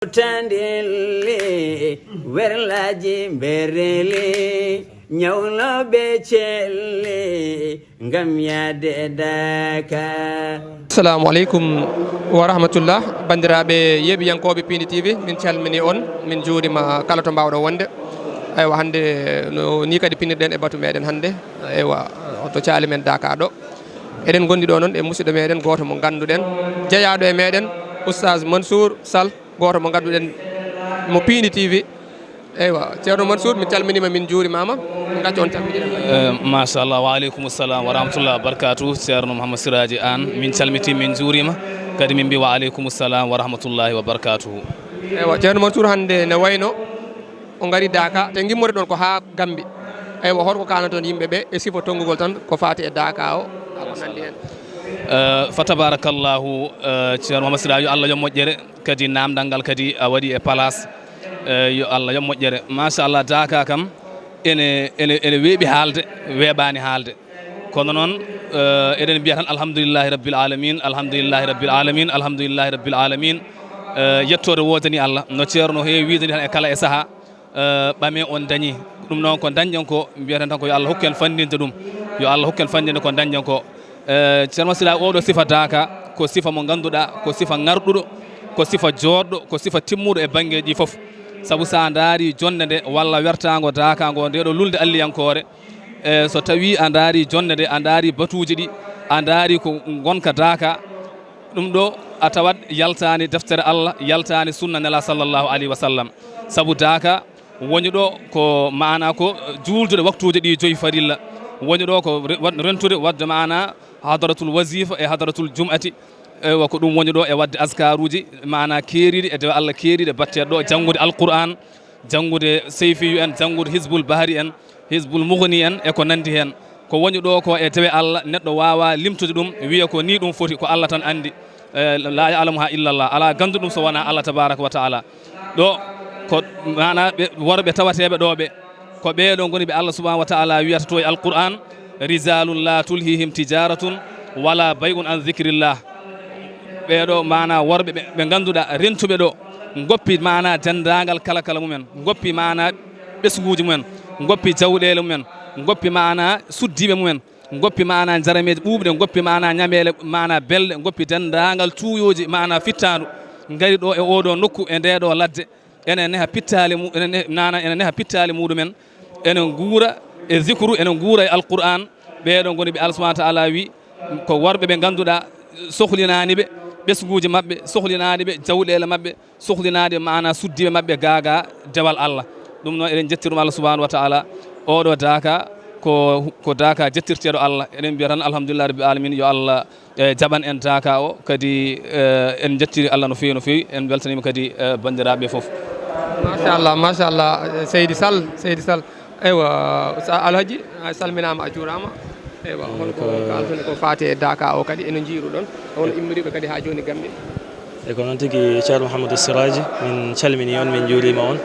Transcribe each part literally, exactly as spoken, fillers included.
Tandille, werlaji mberele, ñawloɓe celle, ngam yahde Dakar. Assalamu aleykum wa rahmatullah. Banndiraaɓe yeeɓiyankooɓe Piindi T V, min calminii on, min njuuriima kala to mbaawɗon wonde. Eywa, hannde no nii kadi pinirɗen e batu meeɗen hannde. Eywa, to caali men Dakar ɗo. Eɗen ngondi ɗo noon e musidɗo meeɗen, gooto mo ngannduɗen, jeyaaɗo e meeɗen, Oustaz Mansour Sall, gooto mo ngannduɗen mo Piindi T V. Eywa, Ceerno Mansour, min calminiima, min njuurimaama. Ngacco on calminiima. Eh, machallah, wa aleykum salam wa rahmatullah wa barakatuh. Ceerno Mouhammad Siraji Anne, min calmitii, min njuuriima. Kadi min mbi wa aleykum salam wa rahmatullahi wa barakatuh. Eywa, Ceerno Mansour, hannde ne wayno o ngari Daaka, te ngimmore ɗon ko haa Gambi. Eywa, horko kaanaton yimɓe ɓe e sifa tonngugol tan ko faati e Daaka o, haa ko nanndi heen? Eh, fa tabarakallahu, eh, Ceerno Mouhammad Siraji, yo Allah yo moƴƴere, kadi naamndal ngal kadi a waɗi e place. Eh, yo Allah yo moƴƴere. Machallah, Daaka kam ene, ene, ene weeɓi haalde, weeɓaani haalde. Kono noon, eh, eɗen mbiya tan alhamdulillahi rabbil alamin, alhamdulillahi rabbil alamin, alhamdulillahi rabbil alamin. Eh, yettoode woodani Allah, no Ceerno heewi wiide ni tan e kala e sahaa, eh, ɓame on dañi. Ɗum noon ko dañɗen ko, mbiyeten tan ko yo Allah hokku en fanndinde ɗum. Yo Allah hokku en fanndinde ko dañɗen ko. Eh, Ceerno Sila, oɗo sifa Daaka, ko sifa mo ngannduɗaa, ko sifa ŋarɗuɗo, ko sifa jooɗɗo, ko sifa timmuɗo e banngeeji fof. Sabu so a ndaari jonnde nde walla wertaango Daaka ngo, nde ɗo lulnde alliyankoore, e so tawii a ndaari jonnde nde, a ndaari batuuji ɗi, a ndaari ko ngonka Daaka, ɗum ɗo a tawat yaltaani deftere Allah, yaltaani sunna Nela sallallahu alayhi wa sallam. Sabu Daaka woni ɗo ko maana ko juuldude waktuuji ɗi joyi farilla. Woni ɗo ko re-, wa-, rentude waɗde maana hadaratul wazifa e hadaratul jum'ati. Eywa, ko ɗum woni ɗo e waɗde askaruuji, maana keeriiɗi, e dewe Allah keeriiɗe, batteɗo ɗo janngude Alqur'an, janngude Seyfiyu en, janngude Hizbul Bahri en, Hizbul Mughni en, e ko nanndi heen. Ko woni ɗo ko e dewe Allah, neɗɗo waawaa limtude ɗum, wiya ko nii ɗum foti, ko Allah tan anndi. Eh, la ya'lamuha illallah. Alaa gannduɗo ɗum so wonaa Allah tabaraka wa taala. Ɗo ko maana ɓe, worɓe tawateeɓe ɗo ɓe, ko ɓeeɗo ngoni ɓe Allah subhanahu wa taala wiyata to e Alqur'an, rijalun la tulhihim tijaratun wala bay'un an zikrillah. Ɓeeɗo maana worɓe ɓe, ɓe ngannduɗaa rentuɓe ɗo, ngoppi maana denndaangal kala kala mumen, ngoppi maana ɓesnguuji mumen, ngoppi jawɗeele mumen, ngoppi maana suddiiɓe mumen, ngoppi maana njarameeji ɓuuɓɗe, ngoppi maana ñameele maana belɗe, ngoppi denndaangal tuuyooji maana fittaandu, ngari ɗo e oɗo nokku, e ndeeɗo ladde, ene neha pittaali mu-, ene ne-, maana ene neha pittaali muɗumen, ene nguura e zikru, ene nguura e Alqur'an. Ɓeeɗo ngoni ɓe Allah subhanahu wa taala wi ko worɓe ɓe ngannduɗaa sohlinaani ɓe ɓesnguuji maɓɓe, sohlinaani ɓe jawɗeele maɓɓe, sohlinaade maana suddiiɓe maɓɓe gaaga dewal Allah. Ɗum noon eɗen njettiri ɗum Allah subhanahu wa taala. Oɗo Daaka ko, ko Daaka jettirteeɗo Allah. Eɗen mbiya tan alhamdulillahi rabbil alamin, yo Allah, eh, jaɓan en Daaka o. Kadi, eh, en njettiri Allah no feewi, no feewi. En mbeltaniima kadi, eh, banndiraaɓe fof. Machallah, machallah, Seydi Sall, Seydi Sall. Eywa, Alhaji, a salminaama, a juuraama. Eywa, hol ko kaalton ko faati e Daaka o kadi, eno njiiruɗon, hol immoriiɓe kadi haa jooni Gambi? E ko noon tigi, Ceerno Mouhamadou Siraji, min calminii on, min njuuriima on.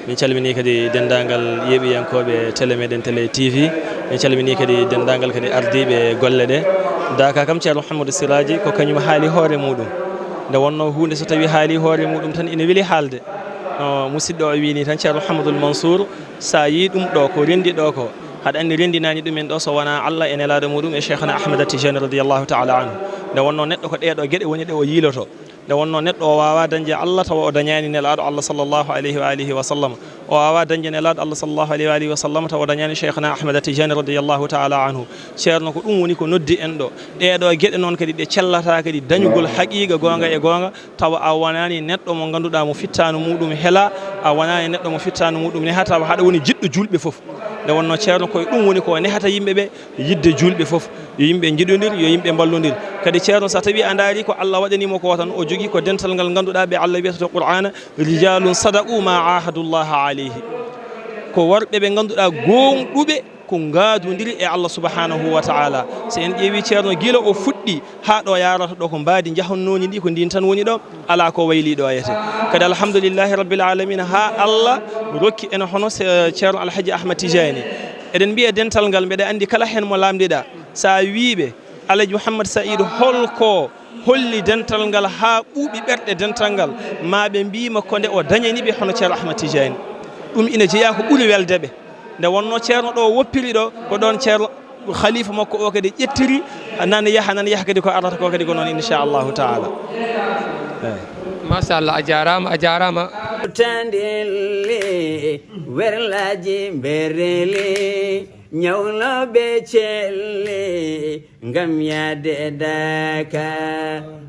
Min calminii kadi denndaangal yeeɓiyankooɓe télé meɗen, Télé T V. Min calminii kadi denndaangal kadi ardiiɓe golle ɗe. Daaka kam, Ceerno Mouhamadou Siraji, ko kañum haali hoore muɗum. Nde wonnoo huunde so tawii haali hoore muɗum tan, ina weli haalde. No musidɗo o wiyi nii tan, Ceerno Mouhamadoul Mansour, so a yii ɗum ɗo ko renndi ɗo ko, haɗa anndi renndinaani ɗumen ɗo so wonaa Allah e nelaaɗo muɗum e Cheikhna Ahmada Tijani radiyallahu taala anhu. Nde wonnoo neɗɗo ko ɗeeɗo geɗe woni ɗe o yiiloto. Nde wonnoo neɗɗo o waawaa dañde Allah tawa o dañaani nelaaɗo Allah sallallahu alayhi wa alihi wa sallam. O waawaa dañde nelaaɗo Allah sallallahu alayhi wa alihi wa sallam tawa o dañaani Cheikhna Ahmada Tijani radiyallahu taala anhu. Ceerno, ko ɗum woni ko noddi en ɗo. Ɗeeɗo geɗe noon kadi ɗe cellata kadi dañugol haqiiqa goonga e goonga, tawa a wonaani neɗɗo mo ngannduɗaa mo fittaandu muɗum helaa, a wonaani neɗɗo mo fittaandu muɗum nehaa, tawa haɗa woni jiɗɗo juulɓe fof. Nde wonnoo Ceerno, ko e ɗum woni ko nehata yimɓe ɓe, yiɗde juulɓe fof, yo yimɓe njiɗondir, yo yimɓe mballondir. Kadi Ceerno, so tawii a ndaarii ko Allah waɗanii mo ko tan, o jogii ko dental ngal ngannduɗaa ɓe Allah wiyata to Qur'aana, rijalun sadaqu ma ahadullaha alayhi. Ko worɓe ɓe ngannduɗaa gooŋɗuɓe ko ngaadondiri e Allah subhanahu wa taala. So en ƴeewi Ceerno, gila o fuɗɗi haa ɗo yaarata ɗo, ko mbaadi jahannooji ɗi, ko ndin tan woni ɗo, alaa ko wayli ɗo yete. Kadi alhamdulillahi rabbil alamin, haa Allah rokki en hono se-, Ceerno Alhaji Ahmad Tijani. Eɗen mbiya dental ngal, mbeɗa anndi kala heen mo laamndiɗaa, so a wii ɓe, Alaji Mouhammad Saïdou, holko holli dental ngal haa ɓuuɓi ɓerɗe dental ngal, ma ɓe mbiima ko nde o dañani ɓe hono Ceerno Ahmad Tijaani. Ɗum ina jeyaa ko ɓuri welde ɓe. Nde wonnoo Ceerno ɗo woppiri ɗo, ko ɗoon Ceerno khalifa makko o kadi ƴettiri, nan yaha, nan yaha kadi ko arata ko kadi ko noon, inchallahu taala. Eyi. Machallah, a jaaraama, a jaaraama. Tandille, werlaji mberele, ñawloɓe celle, ngam yaade daka.